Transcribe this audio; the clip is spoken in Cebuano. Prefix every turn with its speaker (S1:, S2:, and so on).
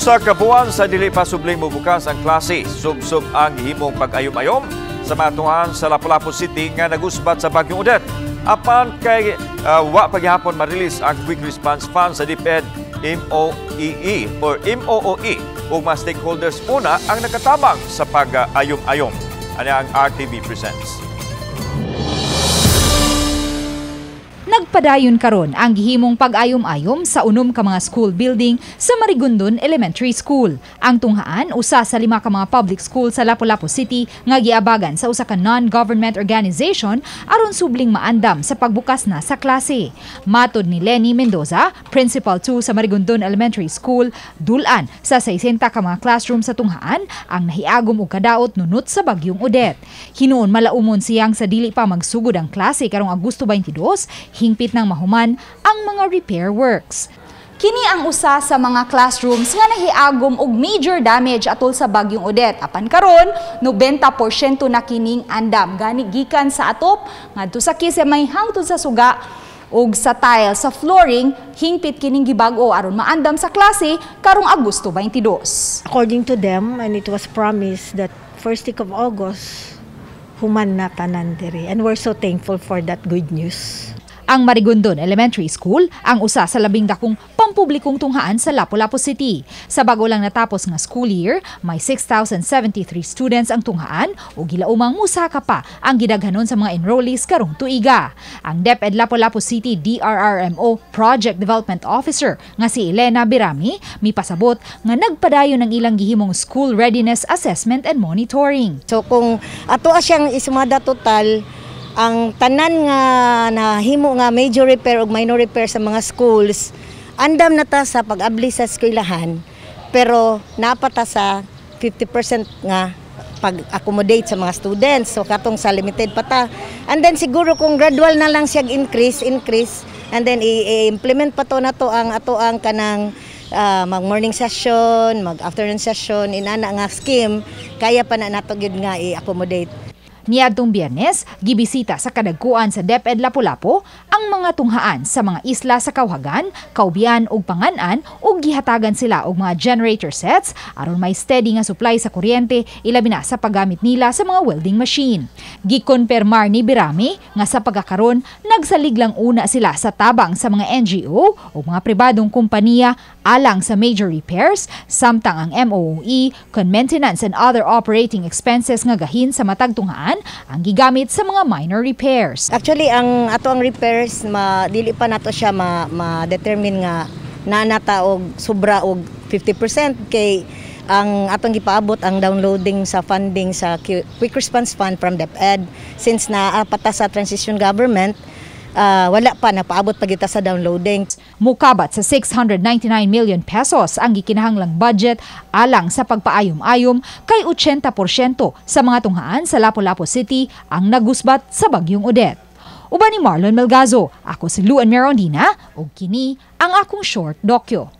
S1: 1 ka buwan sa dili pa subling mobukas ang klase, sub-sub ang gihimong pag-ayom-ayom sa mga tunghaan sa Lapu-Lapu City nga nagusbat sa Bagyong Odette. Apan kay wa paghapon ma-release ang Quick Response Fund sa DepEd MOEE or MOOE ug mga stakeholders una ang nakatabang sa pag-ayom-ayom. Ani ang RTV Presents.
S2: Nagpadayon karon ang gihimong pag-ayom-ayom sa 6 ka mga school building sa Marigondon Elementary School. Ang tunghaan usa sa 5 ka mga public school sa Lapu-Lapu City nga giabagan sa usa ka non-government organization aron subling maandam sa pagbukas na sa klase. Matod ni Lenny Mendoza, Principal 2 sa Marigondon Elementary School, dulan sa 60 ka mga classroom sa tunghaan ang nahiagom og kadaot nunot sa Bagyong Odette. Hinuon malaumon siyang sa dili pa magsugod ang klase karong Agosto 22, hingpit ng mahuman ang mga repair works. Kini ang usa sa mga classrooms nga nahiagom og major damage atol sa Bagyong Odette. Apan karon, 90% na kining andam. Gani gikan sa atop ngadto sa kisemay hangtod sa suga ug sa tile sa flooring, hingpit kining gibag-o aron maandam sa klase karong Agosto 22.
S3: According to them, and it was promised that first week of August, human na tanan diri. And we're so thankful for that good news.
S2: Ang Marigondon Elementary School ang usa sa labing dakong pampublikong tunghaan sa Lapu-Lapu City. Sa bago lang natapos nga school year, may 6,073 students ang tunghaan ug gilaumang musaka pa ang gidaghanon sa mga enrollees karong tuiga. Ang DepEd Lapu-Lapu City DRRMO Project Development Officer nga si Elena Birami mipasabot nga nagpadayon ang ilang gihimong school readiness assessment and monitoring.
S4: So kung ato siyang isumada total, ang tanan nga nahimo nga major repair ug minor repair sa mga schools, andam na ta sa pag-abli sa eskwelahan, pero napata sa 50% nga pag-accommodate sa mga students. So katong sa limited pa ta. And then siguro kung gradual na lang siya increase, increase, and then i-implement pa to na to ang ato ang kanang mag morning session, mag afternoon session, inana nga scheme, kaya pa na nato gyud nga i-accommodate.
S2: Niadtong Biyernes, gibisita sa kadagkuan sa DepEd Lapu-Lapu ang mga tunghaan sa mga isla sa Kauhagan, Kaubian ug Panganan ug gihatagan sila og mga generator sets aron may steady nga supply sa kuryente, ilabi na sa paggamit nila sa mga welding machine. Gikonpermar ni Birami nga sa pagkakaron nagsalig lang una sila sa tabang sa mga NGO o mga pribadong kompanya alang sa major repairs, samtang ang MOOE, con maintenance and other operating expenses nga gahin sa matag tunghaan ang gigamit sa mga minor repairs.
S4: Actually, ang ato ang repairs, dili pa nato siya ma-determine nga naanata og sobra og 50% kay ang atong gipaabot ang downloading sa funding sa Quick Response Fund from DepEd. Since naa pa ta sa transition government, wala pa napaabot pa kita sa downloading.
S2: Mukabat sa 699 million pesos ang gikinahanglang budget alang sa pagpaayom-ayom kay 80% sa mga tunghaan sa Lapu-Lapu City ang nagusbat sa Bagyong Odette. Uban ni Marlon Melgazo, ako si Luan Merondina ug kini ang akong short dokyo.